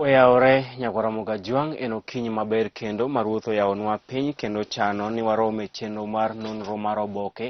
Oyawore nyakwara Mogajwang' en okinyi maber kendo ma Ruoth oyawonwa piny kendo chano ni warom e chenro mar nonro mar oboke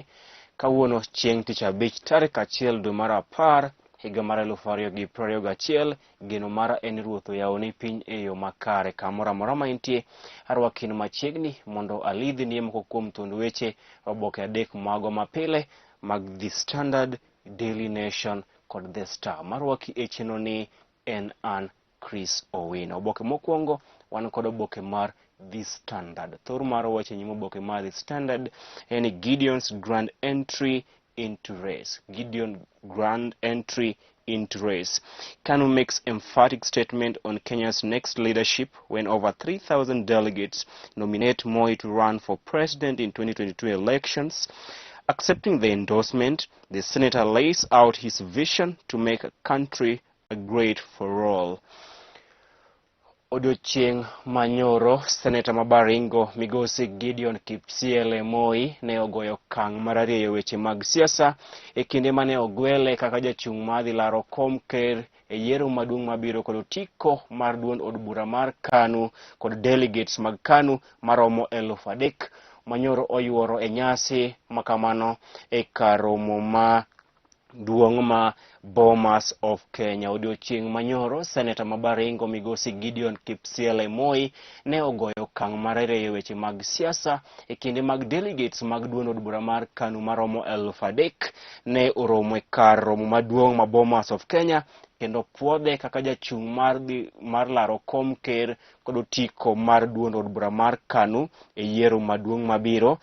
kawuono chieng' tich abich tarik 1 dwe mar 10 higa mar 2021. Geno mara en Ruoth oyawoni piny e yo makare kamoro amora ma intie. Arwakin machiegni mondo alidhnie moko kuom thuond weche oboke adek mago mapile mag The Standard, Daily Nation kod The Star. Marwaki e chenro ni en an Chris Owino. Oboke mokwongo wan kod oboke mar The Standard. Thor mar wach e nyim oboke mar The Standard en ni Gideon's grand entry into race. Gideon grand entry into race. Kanu makes emphatic statement on Kenya's next leadership when over 3,000 delegates nominate Moi to run for president in 2022 elections. Accepting the endorsement, the senator lays out his vision to make a country a great for all. Odiochieng' manyoro, Seneta ma Baringo Migosi Gideon Kipsiele Moi ne ogoyo okang' mar rieyo weche mag siasa e kinde mane ogwele kaka jachung' ma dhi laro kom ker e yiero maduong' mabiro kod otiko mar duond od bura mar KANU kod delegates mag KANU maromo 3,000 manyoro oyuoro e nyasi makamano e kar romo ma duong' ma Bomas of Kenya. Odiochieng' manyoro, Seneta ma Baringo Migosi Gideon Kipsiele Moi ne ogoyo okang' mar rieyo weche mag siasa e kinde mag delegates mag duond od bura mar KANU maromo 3,000 ne oromo e kar romo maduong' ma Bomas of Kenya kendo puodhe kaka jachung' mar laro kom ker kod otiko mar duond od bura mar KANU e yiero maduong' mabiro.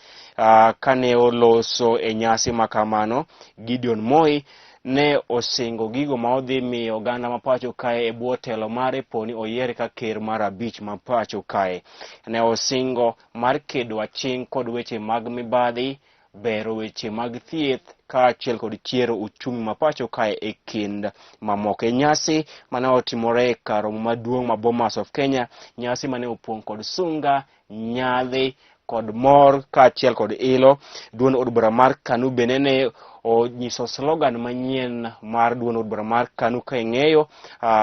Kane oloso e nyasi makamano, Gideon Moi ne osingo gigo ma odhi miyo oganda ma pacho kae e bwo telo mare poni oyiere ka ker mar abich ma pacho kae. Ne osingo mar kedo aching' kod weche mag mibadhi, bero weche mag thieth kaachiel kod chiero uchumi ma pacho kae e kind mamoko. E nyasi mane otimore e kar romo maduong' ma Bomas of Kenya, nyasi mane opong' kod sunga, nyadhi kod mor kaachiel kod ilo, duond od bura mar KANU bende ne onyiso slogan manyien mar duond od bura mar KANU ka ing'eyo,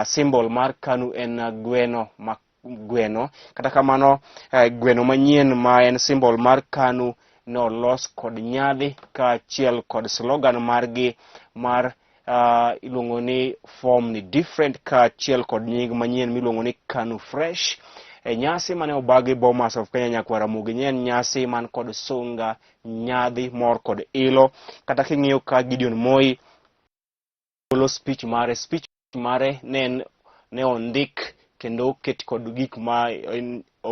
symbol mar KANU en gweno ma gweno. Kata kamano, gweno manyien ma en symbol mar KANU ne olos kod nyadhi kaachiel kod slogan margi mar iluongo ni form ni different kaachiel kod nying manyien miluongo ni KANU Fresh. E nyasi mane obagi Bomas of Kenya nyakwar Ramogi ne en nyasi man kod sunga, nyadhi, mor kod ilo. Kata king'iyo ka Gideon Moi golo speech mare, speech mare ne ondik kendo oket kod gik ma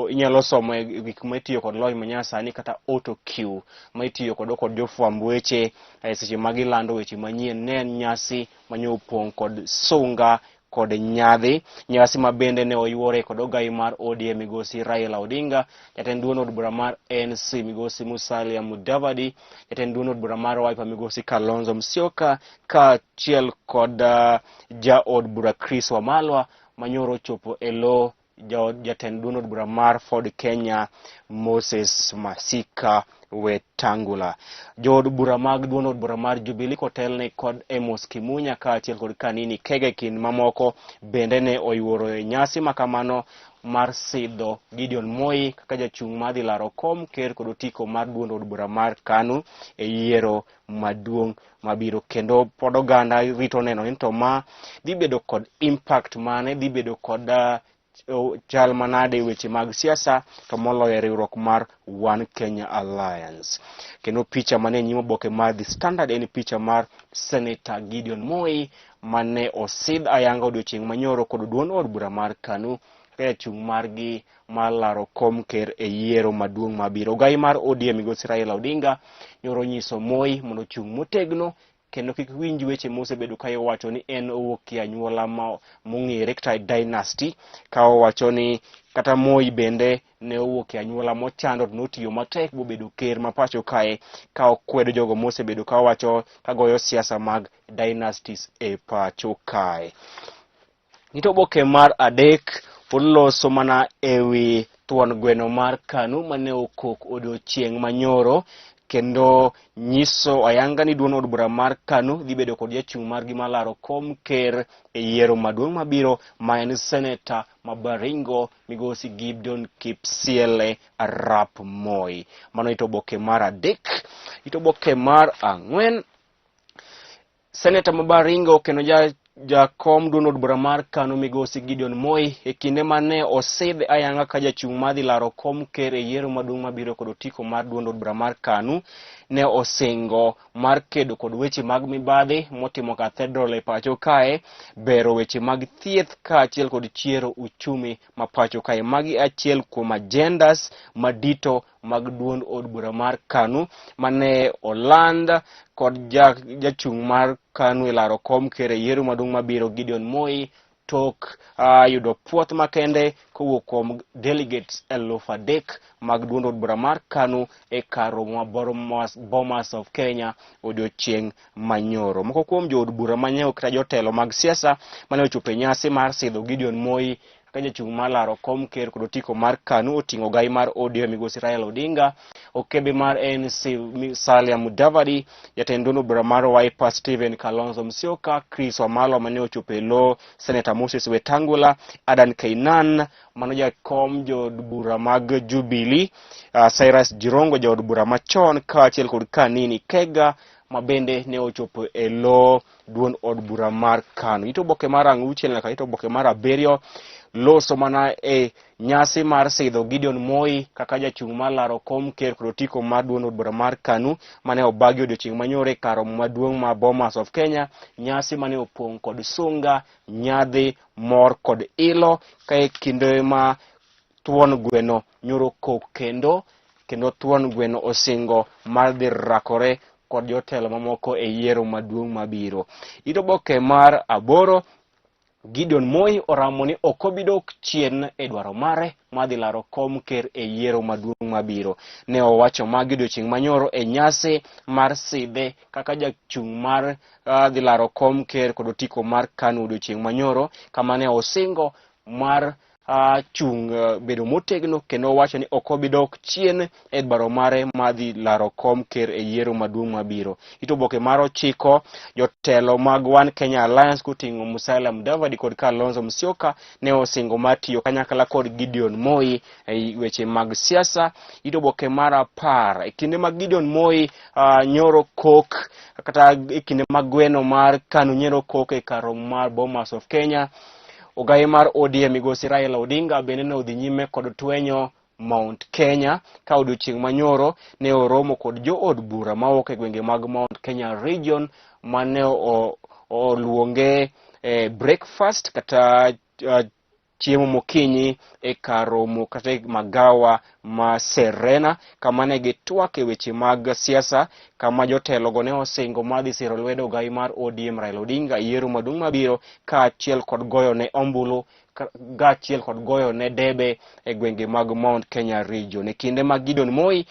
inyalo somo e gik ma itiyo kod lony manyasani kata auto cue ma itiyo kodo kod jofwamb weche e seche ma gilando weche manyien. Ne en nyasi mane opong' kod sunga kod nyadhi, nyasi ma bende ne oyuore kod ogai mar ODM Migosi Raila Odinga, jatend duond od bura mar ANC Migosi Musalia Mudavadi, jatend duond od bura mar Wiper Migosi Kalonzo Musyoka kaachiel kod jaod bura Chris Wamalwa manyoro ochopo e lo jatend duond od bura mar Ford Kenya Moses Masika Wetangula. Jood bura mag duond od bura mar Jubilee kotelne kod Amos Kimunya kaachiel kod Kanini Kege kind mamoko bende ne oyuoro e nyasi makamano mar sidho Gideon Moi kaka jachung' madhi laro kom ker kod otiko mar duond od bura mar KANU e yiero maduong' mabiro. Kendo pod oganda rito neno ni to ma dhi bedo kod impact mane, dhi bedo kod chal manade e weche mag siasa to moloyo e riwruok mar One Kenya Alliance. Kendo picha mane nyim oboke mar The Standard en picha mar Senator Gideon Moi mane osidh ayanga odiochieng' manyoro kod duond od bura mar KANU kaka jachung' margi mar laro kom ker e yiero maduong' mabiro. Ogai mar ODM Migosi Raila Odinga nyoro onyiso Moi mondo ochung' motegno kendo kik winj weche mosebedo ka iwacho ni en owuok e anyuola mong'ere kata dynasty, ka owacho ni kata Moi bende ne owuok e anyuola mochando to notiyo matek bobedo ker ma pacho kae, ka okwedo jogo mosebedo ka wacho ka goyo siasa mag dynasties e pacho kae. Nito oboke mar adek pod loso mana ewi thuon gweno mar KANU mane okok odiochieng' manyoro, Kendo nyiso ayanga ni duond od bura mar KANU dhi bedo kod jachung' margi malaro kom ker e yiero maduong' mabiro, ma en seneta ma Baringo migosi Gideon Kipsiele Arap Moi. Mano ito oboke mar 3. Ito oboke mar 4, seneta ma Baringo kendo jakom duond od bura mar KANU migosi Gideon Moi e kinde mane osidh ayanga ka jachung' madhi laro kom ker e yiero maduong' mabiro kod otiko mar duond od bura mar KANU, ne osingo mar kedo kod weche mag mibadhi motimo cathedral e pacho kae, bero weche mag thieth kaachiel kod chiero uchumi ma pacho kae. Magi achiel kuom agendas madito mag duond od bura mar KANU mane oland kod jachung' mar KANU e laro kom ker e yiero maduong' mabiro Gideon Moi, tok yudo puoth makende kowuok kuom delegates 3,000 mag duond od bura mar KANU e kar romo ma Bomas of Kenya odiochieng' manyoro. Moko kuom jood bura manyiewo kata jotelo mag siasa mane ochopo e nyasi mar sidho Gideon Moi kaka jachung' mar laro kom ker kod otiko mar KANU oting'o gai mar ODM migosi Raila Odinga, okebe mar ANC Musalia Mudavadi, jatend duond bura mar Wiper Stephen Kalonzo Musyoka, Chris Wamalwa mane ochopo e lo Senator Moses Wetangula, Adan Keynan mano jakom jood bura mag Jubilee, Cyrus Jirongo jaod bura machon kaachiel kod Kanini Kega ma bende ne ochopo e lo duond od bura mar KANU. Ito oboke mar 6 nyaka ito oboke mar 7 loso mana e nyasi mar sidho Gideon Moi kaka jachung' mar laro kom ker kod otiko mar duond od bura mar KANU mane obagi odiochieng' manyoro e kar romo maduong' ma Bomas of Kenya, nyasi mane opong' kod sunga, nyadhi, mor kod ilo ka e kinde ma thuon gweno nyoro kok kendo thuon gweno osingo mar dhi rakore kod jotelo mamoko e yiero maduong' mabiro. Ito oboke mar 8, Gideon Moi oramo ni ok obi dok chien e dwaro mare mar dhi laro kom ker e yiero maduong' mabiro. Ne owacho magi odiochieng' manyoro e nyasi mar sidhe kaka jachung' mar dhi laro kom ker kod otiko mar KANU odiochieng' manyoro, kama ne osingo mar chung' bedo motegno kendo owacho ni ok obi dok chien e dwaro mare mar dhi laro kom ker e yiero maduong' mabiro. Ito oboke mar 9, jotelo mag One Kenya Alliance koting'o Musalia Mudavadi kod Kalonzo Musyoka ne osingo mar tiyo kanyakla kod Gideon Moi e weche mag siasa. Ito oboke mar 10, e kinde mag Gideon Moi nyoro kok kata e kinde mag gweno mar KANU nyoro kok e kar romo mar Bomas of Kenya, ogai mar ODM migosi Raila Odinga bende ne odhi nyime kod twenyo Mount Kenya ka odiochieng' manyoro ne oromo kod jood bura mawuok e gwenge mag Mount Kenya region mane oluonge e breakfast kata chiemo mokinyi e kar romo kata e magawa ma Serena, kama ne gitwak e weche mag siasa, kama jotelogo ne osingo mar dhi siro lwedo ogai mar ODM Raila Odinga e yiero maduong' mabiro, kaachiel kod goyo ne ombulu kaachiel kod goyo ne debe e gwenge mag Mount Kenya region. E kinde mag Gideon Moi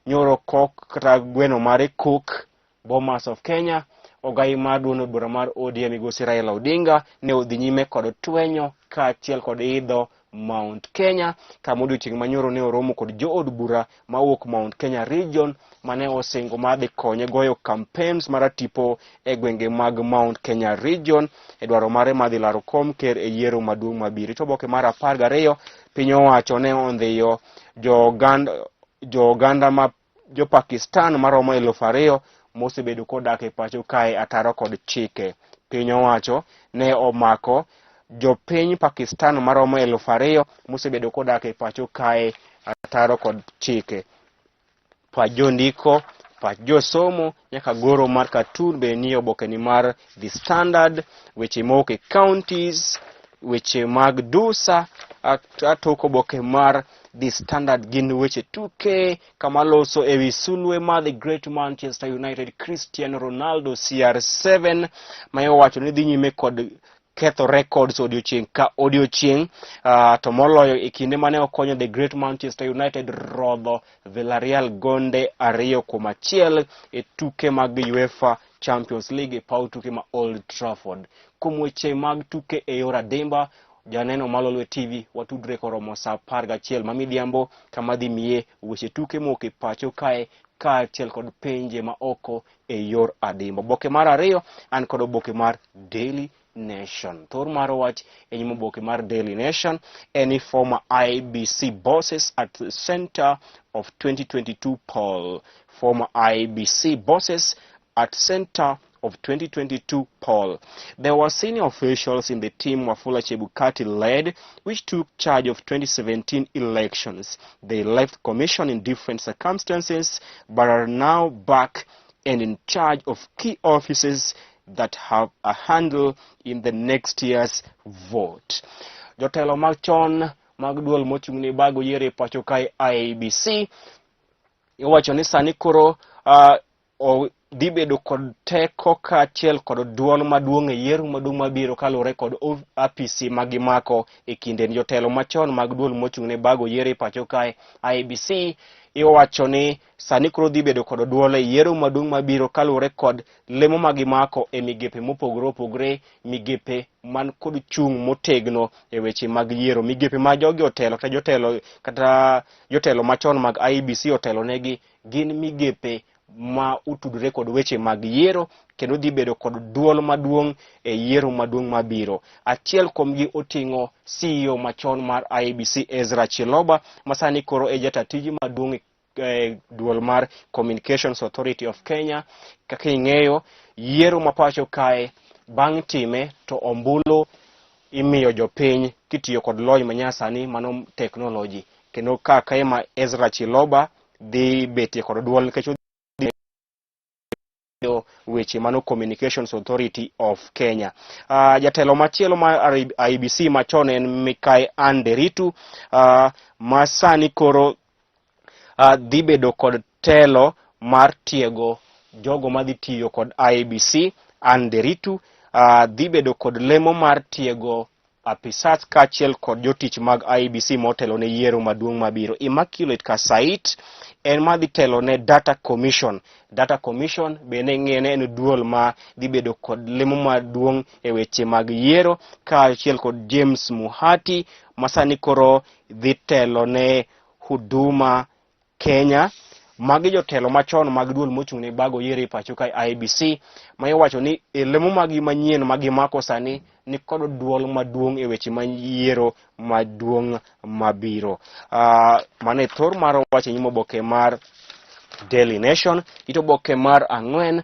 nyoro kok kata gweno mare kok Bomas of Kenya, ogai mar duond od bura mar ODM migosi Raila Odinga ne odhi nyime kod twenyo kaachiel kod idho Mount Kenya, kama odiochieng' manyoro ne oromo kod jood bura mawuok Mount Kenya region mane osingo mar dhi konye goyo campaigns maratipo e gwenge mag Mount Kenya region e dwaro mare mar dhi laro kom ker e yiero maduong' mabiro. Ito oboke mar 12, piny owacho ne ondhiyo jo oganda ma jo Pakistan maromo 2,000 mosebedo kodak e pacho kae ataro kod chike. Piny owacho ne omako jopiny Pakistan maromo 2,000 mosebedo kodak e pacho kae ataro kod chike. Pach jondiko, pach josomo, nyaka goro mar cartoon bende nie oboke ni mar The Standard, weche mowuok e counties, weche mag dusa, atok oboke mar The Standard gin weche tuke kama loso ewi sulwe mar The Great Manchester United Cristiano Ronaldo CR7 ma owacho ni dhi nyime kod ketho records odiochieng' ka odiochieng', to moloyo e kinde mane okonyo The Great Manchester United rodho Villarreal gonde 2-1 e tuke mag UEFA Champions League e paw tuke ma Old Trafford. Kuom weche mag tuke e yor adimba, Janeno Malolwe TV watudre koromo saa 11 ma midhiambo kama dhi miye weche tuke mowuok e pacho kae kaachiel kod pinje ma oko e yor adimba. Oboke mar ariyo an kod oboke mar Daily Nation. Thor mar wach e nyim oboke mar Daily Nation en ni former IEBC bosses at the center of 2022 poll. Former IEBC bosses at center of 2022 poll. There were senior officials in the team Wafula Chebukati led, which took charge of 2017 elections. They left commission in different circumstances, but are now back and in charge of key offices that have a handle in the next year's vote. Jotelo machon mag duol mochung' ne bago yiero e pacho kae IEBC iwacho ni sani koro dhi bedo kod teko kaachiel kod duol maduong' e yiero maduong' mabiro kaluwore kod apisi ma gimako e kinde jotelo machon mag duol mochung' ne bago yiero e pacho kae IEBC iwacho ni sani koro dhi bedo kod duol e yiero maduong' mabiro kaluwore kod lemo ma gimako e migepe mopogore opogore, migepe man kod chung' motegno e weche mag yiero, migepe ma jogi otelo kata jotelo kata jotelo machon mag IEBC otelo negi gin migepe ma otudore kod weche mag yiero kendo dhi bedo kod duol maduong' e yiero maduong' mabiro. Achiel kuomgi oting'o CEO machon mar IEBC Ezra Chiloba ma sani koro e jata tije maduong' e duol mar Communications Authority of Kenya. Kaka ing'eyo, yiero ma pacho kae bang' time to ombulu imiyo jopiny kitiyo kod lony manyasani mano technology, kendo ka kae ma Ezra Chiloba dhi betie kod duol nikech odhi weche mano Communications Authority of Kenya. Jatelo machielo mar IEBC machon en Mikai Ann Nderitu ma sani koro dhi bedo kod telo mar tiego jogo madhi tiyo kod IEBC. Ann Nderitu dhi bedo kod lemo mar tiego apisas kaachiel kod jotich mag IEBC motelo ne yiero maduong' mabiro. Immaculate Kasait en madhi telo ne Data Commission. Data Commission bende ng'ene en duol ma dhi bedo kod lemo maduong' e weche mag yiero kaachiel kod James Muhati ma sani koro dhi telo ne Huduma Kenya. Magi jotelo machon mag duol mochung' ne bago yiero e pacho kae IEBC ma iwacho ni e lemo maggi manyien ma gimako sani ni kod duol maduong' e weche mag yiero maduong' mabiro. Mano e thor mar wach e nyim oboke mar Daily Nation. It oboke mar ang'wen,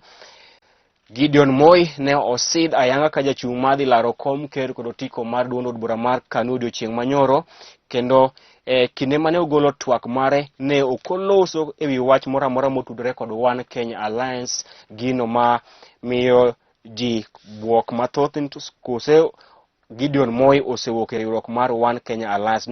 Gideon Moi ne osid ayanga ka jachung' madhi laro kom ker kod otiko mar duond od bura mar KANU odiochieng' manyoro, kendo e kinde mane ogolo twak mare ne ok oloso e wi wach moro amora motudore kod One Kenya Alliance, gino ma miyo ji bwok mathoth kose Gideon Moi osewuok e riwruok mar One Kenya Alliance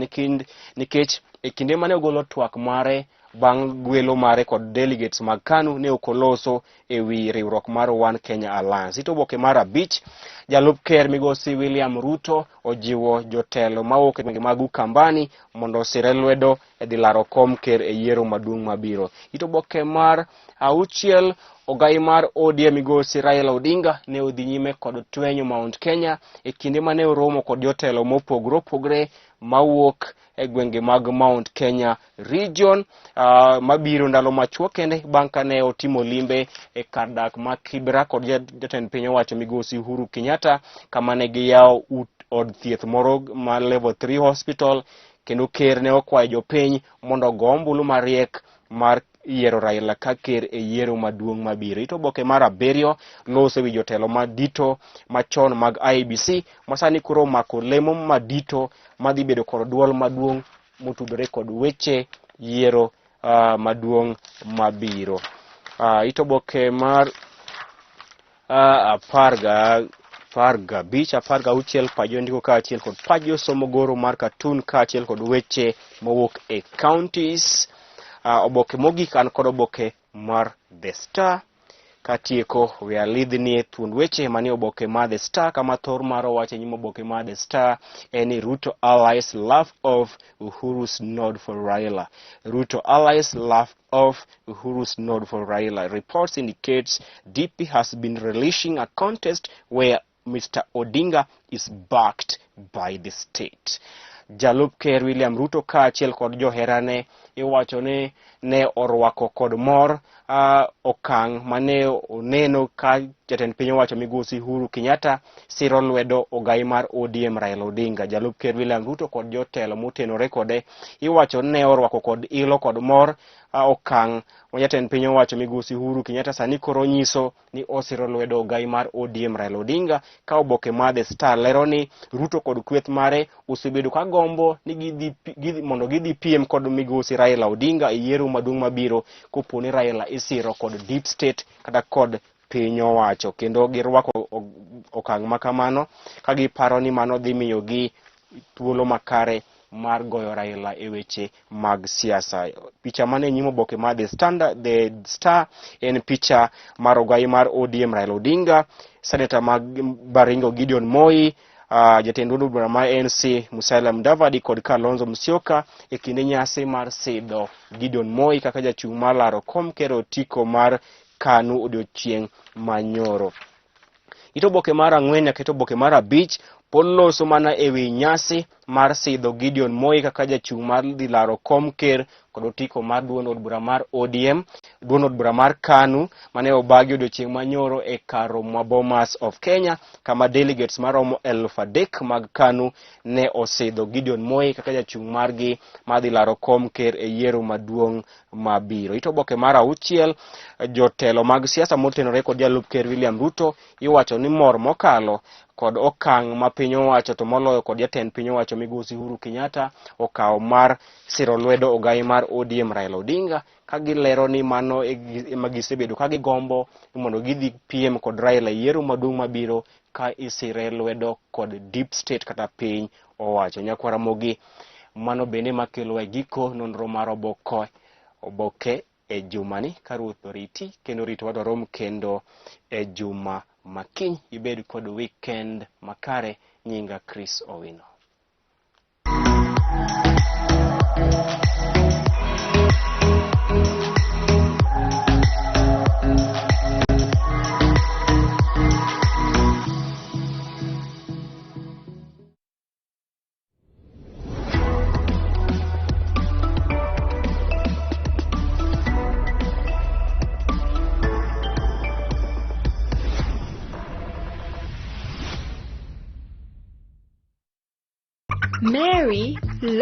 nikech e kinde mane ogolo twak mare bang' gwelo mare kod delegates mag KANU ne ok oloso e wi riwruok mar One Kenya Alliance. Ito oboke mar abich, jalup ker migosi William Ruto ojiwo jotelo mawuok e gwenge mag Ukambani mondo osire lwedo e dhi laro kom ker e yiero maduong' mabiro. Ito oboke mar auchiel, ogai mar ODM migosi Raila Odinga ne odhi nyime kod twenyo Mount Kenya e kinde mane oromo kod jotelo mopogore opogore mawuok e gwenge mag Mount Kenya region mabiro ndalo machuok kende bang' kane otimo limbe e kar dak ma Kibra kod jatend piny owacho migosi Uhuru Kenyatta kama ne giyawo od thieth moro ma level 3 hospital, kendo ker ne okwayo jopiny mondo ogo ombulu mariek mar yiero Raila ka ker e yiero maduong' mabiro. Ito oboke mar abiriyo loso wi jotelo madito machon mag IEBC ma sani koro omako lemo madito madhi bedo kod duol maduong' motudore kod weche yiero maduong' mabiro. Ito oboke mar 15, 16 pajo ndiko kaachiel kod pajo somo goro mar cartoon kaachiel kod weche mowuok e counties. Oboke mogik an kod oboke mar The Star. Katieko we alidhnie thuond weche manie oboke mar The Star, kama thor mar owacho e nyim oboke mar The Star en ni Ruto allies laugh off Uhuru's nod for Raila. Ruto allies laugh off Uhuru's nod for Raila. Reports indicates DP has been relishing a contest where Mr. Odinga is backed by the state. Jalup Ker William Ruto kaachiel kod joherane iwacho ni ne orwako kod mor okang' mane oneno ka jatend piny owacho migosi Uhuru Kenyatta siro lwedo ogai mar ODM Raila Odinga. Jalup Ker William Ruto kod jotelo motenore kode iwacho ni ne orwako kod ilo kod mor okang' ma jatend piny owacho migosi Uhuru Kenyatta sani koro nyiso ni osiro lwedo ogai mar ODM Raila Odinga, ka oboke mar The Star lero ni Ruto kod kweth mare osebedo ka gombo ni gidhi mondo gidhi piem kod migosi Raila Odinga e yiero maduong' mabiro kopo ni Raila isiro kod deep state kata kod piny owacho, kendo girwako okang' ma kamano ka giparo ni mano dhi miyogi thuolo makare mar goyo Raila e weche mag siasa. Picha mane nyim oboke mar The Standard, The Star en picha mar ogai mar ODM Raila Odinga, seneta mag Baringo Gideon Moi, jatend od bura mar ANC Musalia Mudavadi kod Kalonzo Musyoka e kinde nyasi mar sidho Gideon Moi kaka jachung' mar laro kom ker otiko mar KANU odiochieng' manyoro. It oboke mar 4 nyaka it oboke mar 5 pod loso mana e wi nyasi mar sidho Gideon Moi kaka jachung' mar dhi laro kom ker kod otiko mar duond od bura mar ODM, duond od bura mar KANU mane obagi odiochieng' manyoro e kar romo ma Bomas of Kenya, kama delegates maromo 3,000 mag KANU ne osidho Gideon Moi kaka jachung' margi mar dhi laro kom ker e yiero maduong' mabiro. It oboke mar 6, jotelo mag siasa motenore kod jalup ker William Ruto iwacho ni mor mokalo kod okang' ma piny owacho to moloyo kod jatend piny owacho migosi Uhuru Kenyatta okawo mar siro lwedo ogai mar ODM Raila Odinga, ka gilero ni mano ema gisebedo ka gigombo ni mondo gidhi piem kod Raila e yiero maduong' mabiro ka isire lwedo kod deep state kata piny owacho. Nyakwar Ramogi, mano bende makelo e giko nonro mar oboke e jumani. Ka Ruoth oriti kendo orito wadwa rom kendo e juma makiny. Ibed kod weekend makare. Nyinga Chris Owino. Mary loves